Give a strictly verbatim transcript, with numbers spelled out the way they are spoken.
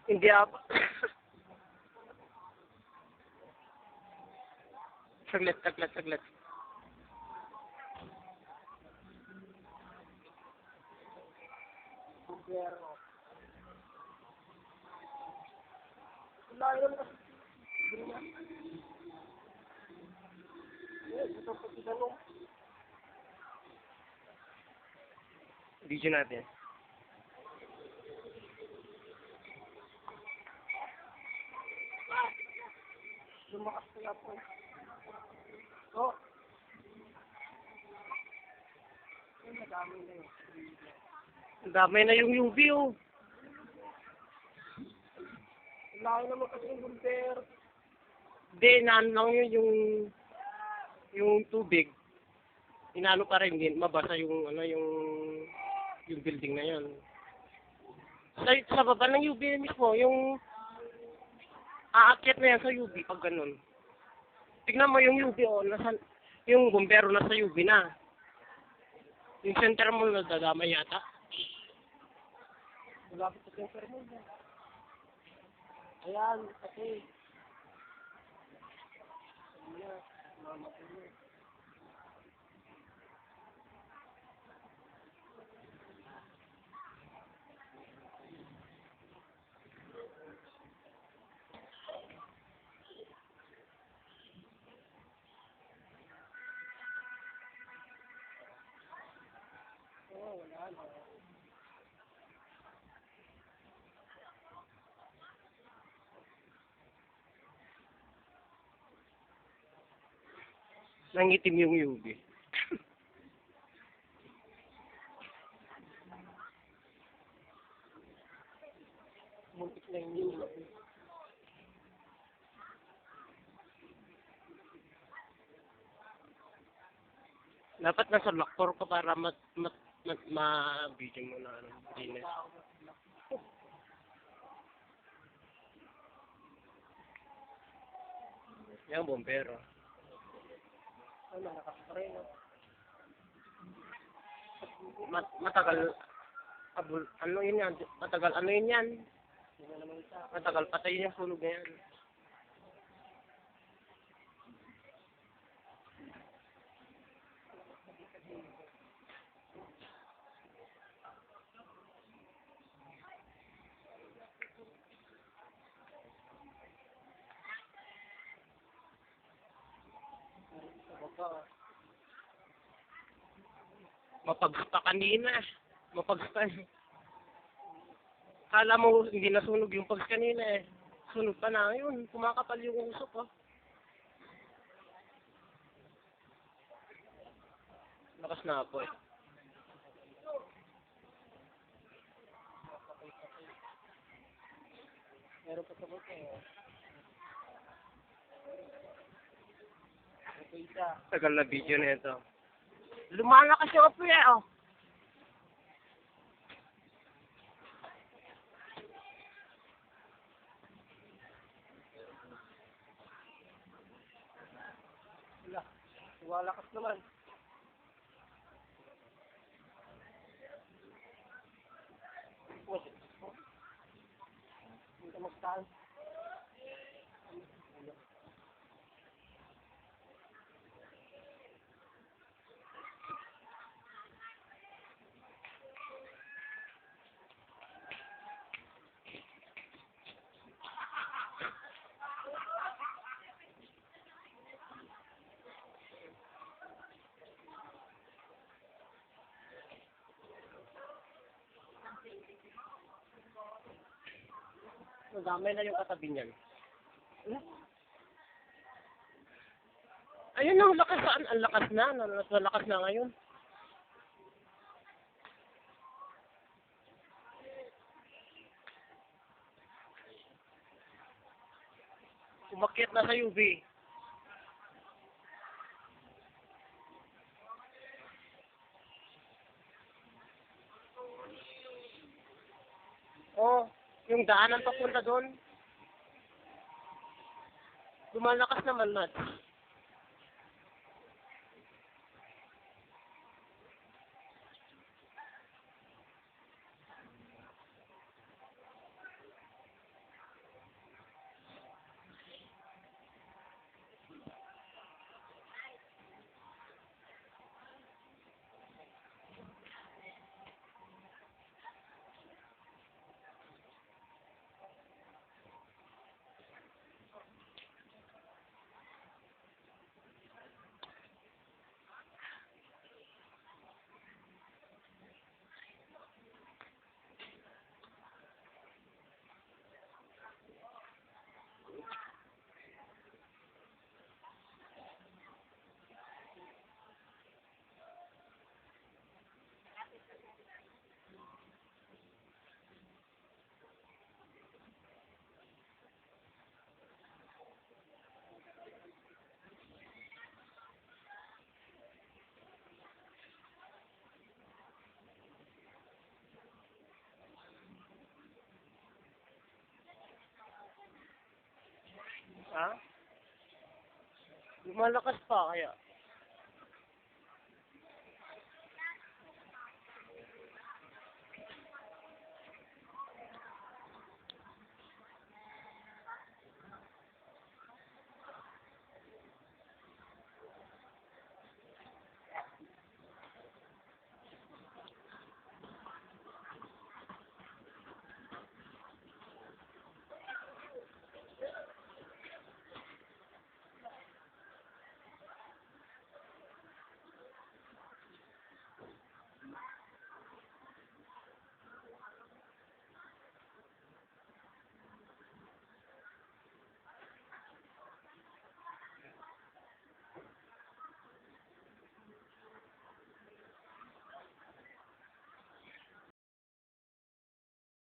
Hindi apa. Saglit, saglit, saglit. Video natin. Lumakas kaya po. Oh. Ay, madami na yun. Ang dami na yung U V, oh. Ang layo naman kasi yung bomber. Hindi, inaano lang yun, yung, yung tubig. Inaano pa rin, hindi mabasa yung, ano, yung, yung building na yun. Sa, sa baba ng U V mismo, yung aakyat na yan sa U V, pag ganun. Tignan mo yung U V, oh, nasa, yung bumbero nasa U V na. Yung center mo nadadamay yata. Malapit sa center mo. Ayan, okay. Ayan, mama ko yun. Oh, wala na. Nangitim yung U V. Muntik na yung U V. Dapat nasa lock four ka para mat-, mat-, mat-, ma-video mo na, ano, Venus. Yan, bombero. Ay, malakas pa rin, no? Mat-, matagal, abul-, ano yun yan? Matagal, ano yun yan? Matagal patay yung sunog na yan. Mapags pa kanina. Mapags pa. Kala mo hindi nasunog yung pags kanina eh. Sunog pa na ngayon. Kumakapal yung usok, oh. Lakas na po eh. Meron pa sa buto, eh. Ito isa. Tagal na video na ito. Lumalakas yung apoy, eh, oh. Wala. Lumalakas naman. Nadamay na yung katabi niyan. Ayun, ang lakas, ang, ang lakas na, ang lakas, malakas na ngayon. Umakyat na sa U V. Oh, yung daanan papunta doon. Lumalakas naman, Mads. Ha? Lumalakas pa kaya?